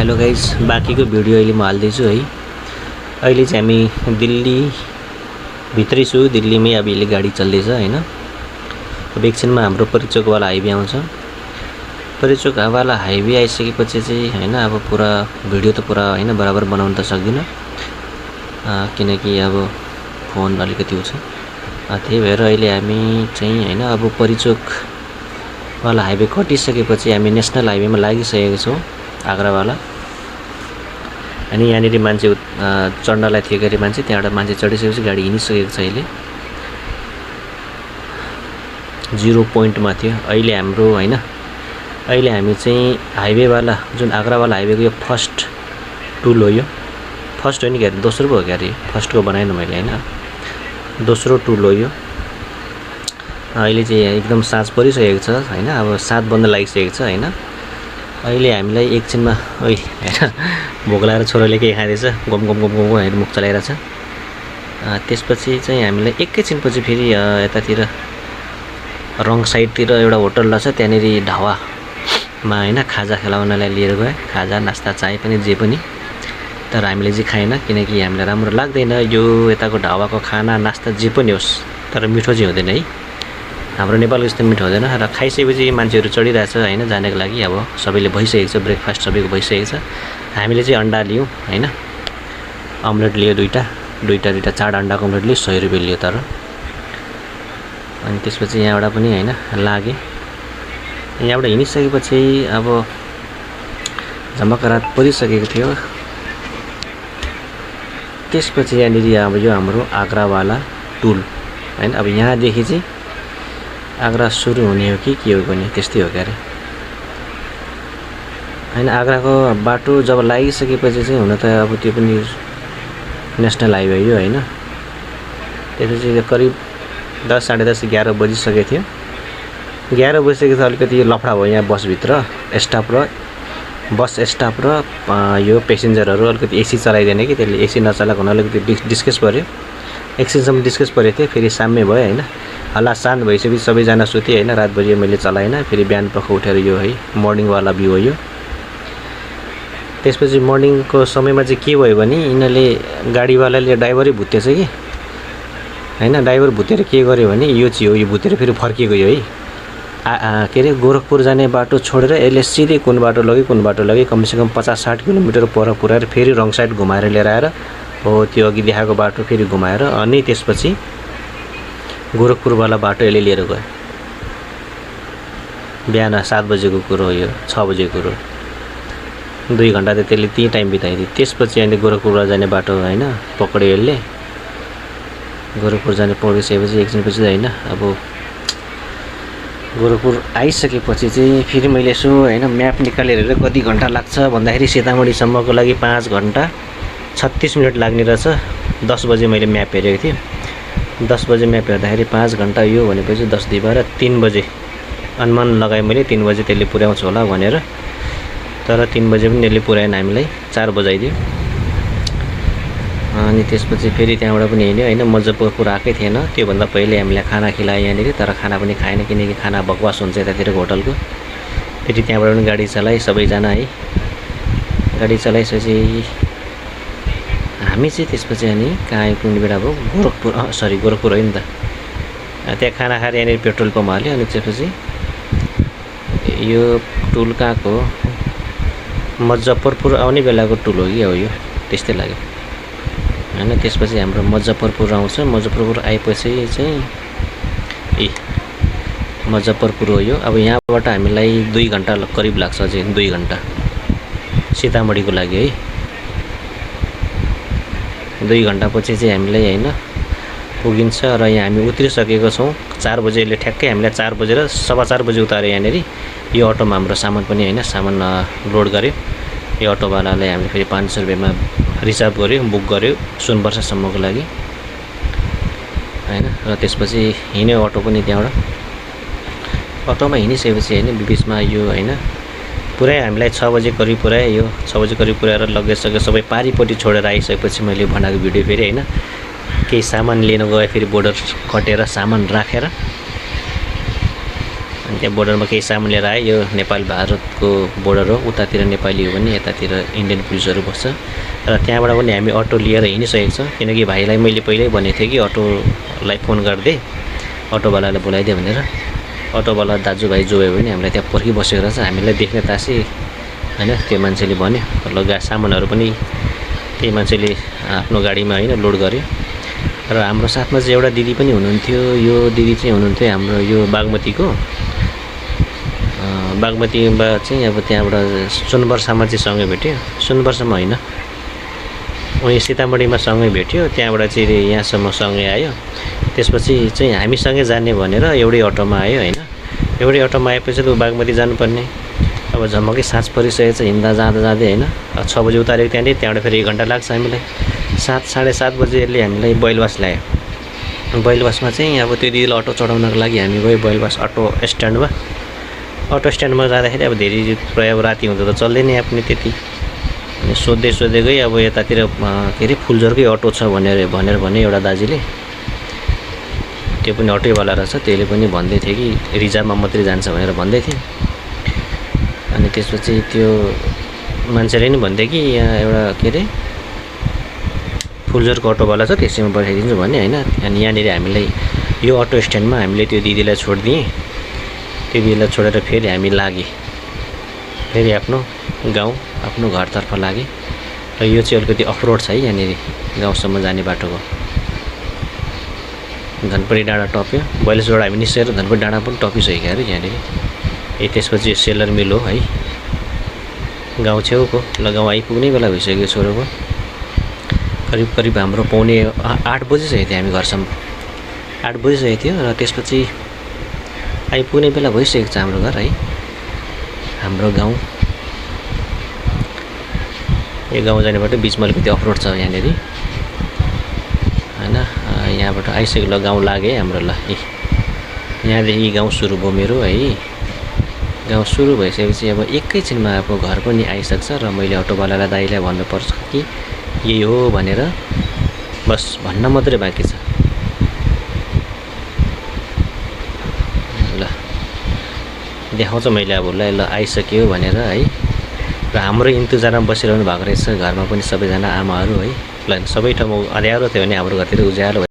Hello guys, बाँकीको video अहिले म हाल्दैछु है। अहिले चाहिँ हामी दिल्ली भित्रै छु, दिल्लीमै अब अहिले गाडी चल्दैछ हैन। अब एकछिनमा हाम्रो परिचोकवाला हाइवे आउँछ। परिचोकवाला हाइवे आइसकेपछि चाहिँ हैन अब पुरा भिडियो त पुरा हैन बराबर बनाउन त सक्दिनँ, किनकि अब फोन अलिकति उ छ। त्यही भएर अहिले हामी चाहिँ हैन अब परिचोकवाला हाइवे कटिसकेपछि हामी नेसनल हाइवेमा लागिसकेका छौँ, आगरावाला। अनि यहाँनिर मान्छे चढ्नलाई थियो गरे मान्छे, त्यहाँबाट मान्छे चढिसकेपछि गाडी हिँडिसकेको छ। अहिले 0 पोइन्टमा थियो। अहिले हाम्रो हैन अहिले हामी चाहिँ हाइवेवाला जुन आगरावाला हाइवेको यो फर्स्ट टुल हो। यो फर्स्ट हो नि क्या, दोस्रो पो हो क्या अरे, फर्स्टको बनाएन मैले हैन, दोस्रो टुल हो यो। अहिले चाहिँ एकदम साँझ परिसकेको छ हैन, अब 7 बज्न लागिसकेको छ हैन। अहिले हामीलाई एकछिनमा ओइ हैन भोक लागेर छोराले के खाँदैछ, गम गम गम गम हेर मुख चलाइरहेछ। त्यसपछि चाहिँ हामीलाई एकैछिनपछि फेरि यतातिर रङ साइडतिर एउटा होटल रहेछ, त्यहाँनिर ढाबामा हैन खाजा खेलाउनलाई लिएर गए। खाजा नास्ता चाहे पनि जे पनि, तर हामीले चाहिँ खाएन किनकि हामीलाई राम्रो लाग्दैन यो यताको ढाबाको खाना नास्ता जे पनि होस्, तर मिठो चाहिँ हुँदैन है। हाम्रो नेपालको जस्तो मिठो हुँदैन। र खाइसकेपछि मान्छेहरू चढिरहेछ हैन जानको लागि। अब सबैले भइसकेको छ, ब्रेकफास्ट सबैको भइसकेको छ। हामीले चाहिँ अन्डा लियौँ हैन, अमलेट लियो दुईटा 4 अन्डाको अमलेट लियो, 100 रुपियाँ लियो तर। अनि त्यसपछि यहाँबाट पनि हैन लागे। यहाँबाट हिँडिसकेपछि अब झमक रात परिसकेको थियो। त्यसपछि यहाँनिर अब यो हाम्रो आगरावाला टुल हैन। अब यहाँदेखि चाहिँ आगरा सुरु हुने हो कि के हो भने त्यस्तै हो क्या अरे हैन। आगराको बाटो जब लागिसकेपछि चाहिँ हुन त अब त्यो पनि नेसनल हाइवे हो हैन। त्यसपछि करिब 10, साढे 10, 11 बजिसकेको थियो। 11 बजिसकेपछि अलिकति लफडा भयो यहाँ बसभित्र। बस स्टाफ र यो पेसेन्जरहरू अलिकति एसी चलाइदिने कि, त्यसले एसी नचलाएको हुन अलिकति डिस्कस पऱ्यो। एकछिनसम्म डिस्कस परेको थियो, फेरि साम्य भयो हैन। हल्ला शान्त भइसकेपछि सबैजना सुते हैन। रातभरि मैले चलाएन, फेरि बिहान पख उठेर यो है मर्निङवाला भ्यू हो यो। त्यसपछि मर्निङको समयमा चाहिँ के भयो भने यिनीहरूले गाडीवालाले ड्राइभरै भुतेछ कि हैन। ड्राइभर भुतेर के गर्यो भने यो चाहिँ हो, यो भुतेर फेरि फर्किएको यो है। के अरे गोरखपुर जाने बाटो छोडेर यसले सिधै कुन बाटो लग्यो कमसेकम 50-60 किलोमिटर पर पुऱ्याएर फेरि रङ साइड घुमाएर लिएर आएर हो त्यो अघि देखाएको बाटो फेरि घुमाएर अनि त्यसपछि गोरखपुरवाला बाटो यसले लिएर गयो। बिहान 7 बजेको कुरो हो यो, 6 बजेको कुरो। 2 घन्टा त त्यसले त्यही टाइम बिताइदियो। त्यसपछि अनि गोरखपुरवाला जाने बाटो हैन पक्ड्यो यसले। गोरखपुर जाने पक्डिसकेपछि एकछिनपछि हैन अब गोरखपुर आइसकेपछि चाहिँ फेरि मैले यसो हैन म्याप निकालेर हेरेर कति घन्टा लाग्छ भन्दाखेरि सीतामढीसम्मको लागि 5 घन्टा 36 मिनट लाग्ने रहेछ। 10 बजे मैले म्याप हेरेको थिएँ। 10 बजे म्याप हेर्दाखेरि 5 घन्टा यो भनेपछि 10, 2, 12, 3 बजे अनुमान लगाएँ मैले। 3 बजे त्यसले पुर्याउँछ होला भनेर, तर 3 बजे पनि त्यसले पुर्याएन, हामीलाई 4 बजाइदियो। अनि त्यसपछि फेरि त्यहाँबाट पनि हिँड्यो हैन। मुजफ्फरपुर आएकै थिएन, त्योभन्दा पहिले हामीलाई खाना खिलायो यहाँनिर, तर खाना पनि खाएन किनकि खाना बकवास हुन्छ यतातिरको होटलको। फेरि त्यहाँबाट पनि गाडी चलाए सबैजना है। गाडी चलाइसकेपछि हामी चाहिँ त्यसपछि अनि कहाँ आइपुग्ने बेला भयो, गोरखपुर होइन त। त्यहाँ खाना खाएर यहाँनिर पेट्रोल पम्प हाल्यो। अनि त्यसपछि यो टुल कहाँको मुजफ्फरपुर आउने बेलाको टुल हो कि हो यो, त्यस्तै लाग्यो हैन। त्यसपछि हाम्रो मुजफ्फरपुर आउँछ। मुजफ्फरपुर आएपछि चाहिँ मुजफ्फरपुर हो यो। अब यहाँबाट हामीलाई 2 घन्टा करिब लाग्छ, अझै 2 घन्टा सीतामढीको लागि है। 2 घन्टापछि चाहिँ हामीलाई हैन पुगिन्छ। र यहाँ हामी उत्रिसकेको छौँ 4 बजेले ठ्याक्कै हामीलाई 4 बजेर 4:15 बजे उतार्यो यहाँनिर। यो अटोमा हाम्रो सामान पनि हैन सामान लोड गर्यो। यो अटोवालालाई हामीले फेरि 500 रुपियाँमा रिजर्भ गर्यो, बुक गर्यो सुनवर्षासम्मको लागि हैन। र त्यसपछि हिँड्यो अटो पनि। त्यहाँबाट अटोमा हिँडिसकेपछि हैन बिचमा यो हैन पुरै हामीलाई 6 बजे करिब पुऱ्यायो। यो 6 बजे करिब पुऱ्याएर लगेजसके सबै पारिपट्टि छोडेर आइसकेपछि मैले बनाएको भिडियो फेरि हैन केही सामान लिन गएँ, फेरि बोर्डर कटेर सामान राखेर अनि त्यहाँ बोर्डरमा केही सामान लिएर आयो। यो नेपाल भारतको बोर्डर हो, उतातिर नेपाली हो भने यतातिर इन्डियन पुलिसहरू बस्छ। र त्यहाँबाट पनि हामी अटो लिएर हिँडिसकेको छ, किनकि भाइलाई मैले पहिल्यै भनेको थिएँ कि अटोलाई फोन गरिदिए, अटोवालालाई बोलाइदिए भनेर। अटोवाला दाजुभाइ जो भयो भने हामीलाई त्यहाँ पर्खिबसेको रहेछ। हामीलाई देख्ने तासी होइन, त्यो मान्छेले भन्यो ल सामानहरू पनि त्यही मान्छेले आफ्नो गाडीमा होइन लोड गर्यो। र हाम्रो साथमा चाहिँ एउटा दिदी पनि हुनुहुन्थ्यो। यो दिदी चाहिँ हुनुहुन्थ्यो हाम्रो यो बागमतीको, बागमतीमा चाहिँ अब त्यहाँबाट सुनबर्सामा चाहिँ सँगै भेट्यो। सुनबर्सामा होइन, उही सीतामढीमा सँगै भेट्यो। त्यहाँबाट चाहिँ यहाँसम्म सँगै आयो। त्यसपछि चाहिँ हामीसँगै जाने भनेर एउटै अटोमा आयो होइन। एउटै अटोमा आएपछि त बागमती जानुपर्ने। अब झमक्कै साँझ परिसकेको छ, हिँड्दा जाँदै होइन। 6 बजी उतारेको त्यहाँदेखि, त्यहाँबाट फेरि 1 घन्टा लाग्छ हामीलाई। 7 साढे 7 बजीले हामीलाई बैलवास ल्यायो। बैलवासमा चाहिँ अब त्यो दिदीलाई अटो चढाउनको लागि हामी गयो बैलवास अटो स्ट्यान्डमा। अटो स्ट्यान्डमा जाँदाखेरि अब धेरै प्रायः अब राति हुँदा त चल्दैन पनि त्यति। अनि सोध्दै गएँ अब यतातिर के अरे फुलझरकै अटो छ भनेर भने एउटा दाजुले। त्यो पनि अटोवाला रहेछ, त्यसले पनि भन्दै थियो कि रिजर्भमा मात्रै जान्छ भनेर भन्दै थियो। अनि त्यसपछि त्यो मान्छेले नि भन्थ्यो कि यहाँ एउटा के अरे फुलझरको अटोवाला छ, त्यसैमा पठाइदिन्छु भने होइन। अनि यहाँनिर हामीलाई यो अटो स्ट्यान्डमा हामीले त्यो दिदीलाई छोडिदिएँ। त्यो दिदीलाई छोडेर फेरि हामी लागेँ, फेरि आफ्नो गाउँ आफ्नो घरतर्फ लागेँ। र यो चाहिँ अलिकति अफरोड छ है, यहाँनिर गाउँसम्म जाने बाटोको। धनपडी डाँडा टप्यो, बैलेसबाट हामी निस्केर धनपडी डाँडा पनि टपिसक्यो अरे यहाँनिर। त्यसपछि सेलर मिल हो है, गाउँ छेउको। ल गाउँ आइपुग्ने बेला भइसक्यो छोरोको। करिब हाम्रो पौने 8 बजिसकेको थियो हामी घरसम्म। 8 बजिसकेको थियो। र त्यसपछि आइपुग्ने बेला भइसकेको छ हाम्रो घर है, हाम्रो गाउँ। यो गाउँ जाने बाटो बिचमा अलिकति अफरोड छ यहाँनिर होइन। यहाँबाट आइसक्यो, ल गाउँ लाग्यो हाम्रो। ल यहाँदेखि गाउँ सुरु भयो मेरो है। गाउँ सुरु भइसकेपछि अब एकैछिनमा अब घर पनि आइसक्छ। र मैले अटोवालालाई दाइलाई भन्नुपर्छ कि यही हो भनेर, बस भन्न मात्रै बाँकी छ। ल देखाउँछ मैले अब ल आइसक्यो भनेर है। र हाम्रो इन्तजारमा बसिरहनु भएको रहेछ घरमा पनि सबैजना आमाहरू है। ल सबै ठाउँमा अँध्यारो थियो भने हाम्रो घरतिर उज्यालो